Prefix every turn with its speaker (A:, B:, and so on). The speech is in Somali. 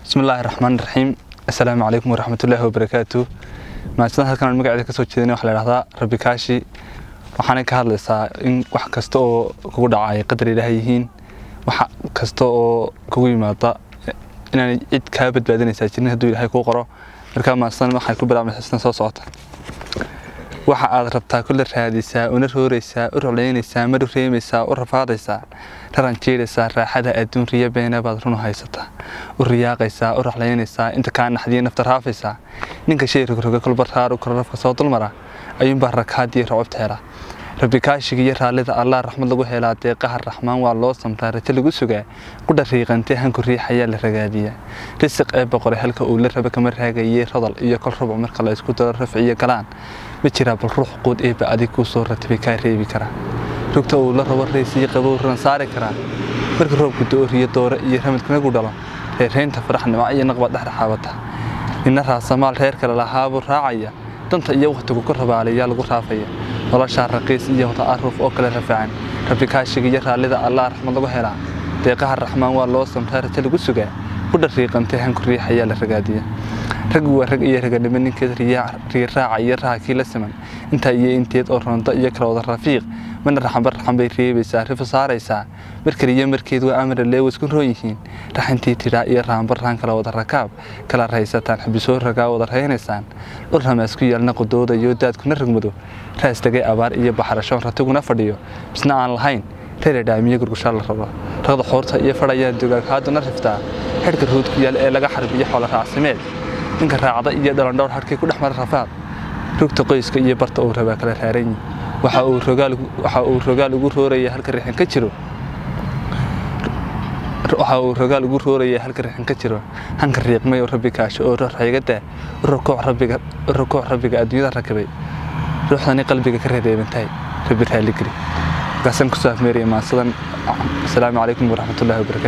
A: بسم الله الرحمن الرحيم. السلام عليكم ورحمة الله وبركاته. Maasada halkan aan magaceeda kasoo jeedinay waxaa la yidhahdaa Rabbi Kaashi. Waxaana ka hadlaysaa in wax kasta oo kugu dhacay qadar Ilaahay yihiin, wax kasta oo kugu yimaada inaan cid kaa badbaadinaysaa jirin hadduu Ilaahay kuu qoro. Marka maasadan waxay ku bilaabmaysaa sidan soo socota. Waxa aad rabtaa kulle raadisaa, una rooreysaa, u ruleynaysaa, maru reemaysaa, u rafaadaysaa, raran jiidaysaa, raaxada adduun riyo beena baad run u haysataa, u riyaaqaysaa, u raxlaynaysaa, inta kaa naxdiya nafta raafaysaa. Ninka shay rogroga kolba raar u koro rafka soo dulmara ayuunbaa rakaad iyo racubta hela. Rabbi kaashiga iyo raallida Allah raxmad lagu helaa, deeqaha raxmaan waa loo samraa, rajo lagu sugaa, ku dhariiqantay hanku riixayaa la ragaadiyaa. Risiq ee boqoray halka uu la raba kama raagayay, rodol iyo kol rubuc marka la isku daro rafci iyo galaan ma jiraa, bal ruux quud eebba adig kuu soo ratibay kaa reebi karaa. Rugta uu la rabo rays iyo qabow ran saari karaa. Marka roobku da'o riyo doore iyo ramadkuna ku dhalo, reereynta faraxnimo iyo naqba dhex raxaabata. Nina raasamaal reer kale lahaabuu raacaya, danta iyo waqtigu ku rabaalayaa lagu raafaya. Noloshaa raqiis iyo ta'aruf oo kale rafacan. Rabbi kaashiga iyo raallida Allah raxmad lagu helaa, deeqaha raxmaan waa loo samraa, rajo lagu sugaa, ku dhariiqantay hanku riixayaa la ragaadiya. Rag waa rag iyo raganimo ninkeed riiraaca iyo raha kii la siman, intaa iyo inteed oo roonto iyo kala wada rafiiq mana raxanba raxan bay reebaysaa, rifa saaraysaa. Mar kaliya markeed waa amar leewas ku roon yihiin, raxantii tidhaa iyo raanba rahan kala wada rakaab kala raysataan, xabisoo ragaa wada raynaysaan. Dhul ramaas ku yaalna qudoodayo daadkuna rogmado, raas tagay abaar iyo baxrasho ratiguna fadhiyo, misna aan lahayn reer dhaamiye gurgushaa la rabo. Ragda xoorta iyo fadhayaan dugaag haaduna riftaa, xidhka ruud ku yaal ee laga xarbiyo xoola raacsimeed. Ninka raacda iyo dhalandhowr harkii ku dhex mara rafaad. Rugta qoyska iyo barta uu rabaa kala raaran yihiin. Waxa uu rogaal ugu rooraya halka riixan ka jiro. Waxa uu rogaal ugu rooraya halka riixan ka jiro. Hanka riiqmay oo Rabbi kaasho oo ruux rayga u rukuuc Rabbiga, u rukuuc Rabbiga adduunyada rakibay. Ruuxdani qalbiga ka reebantahay Rabbi raali geli. Markaasaan ku soo afmeeriyay maasadan. Assalaamu calaykum waraxmatullaahi wabarakaatu.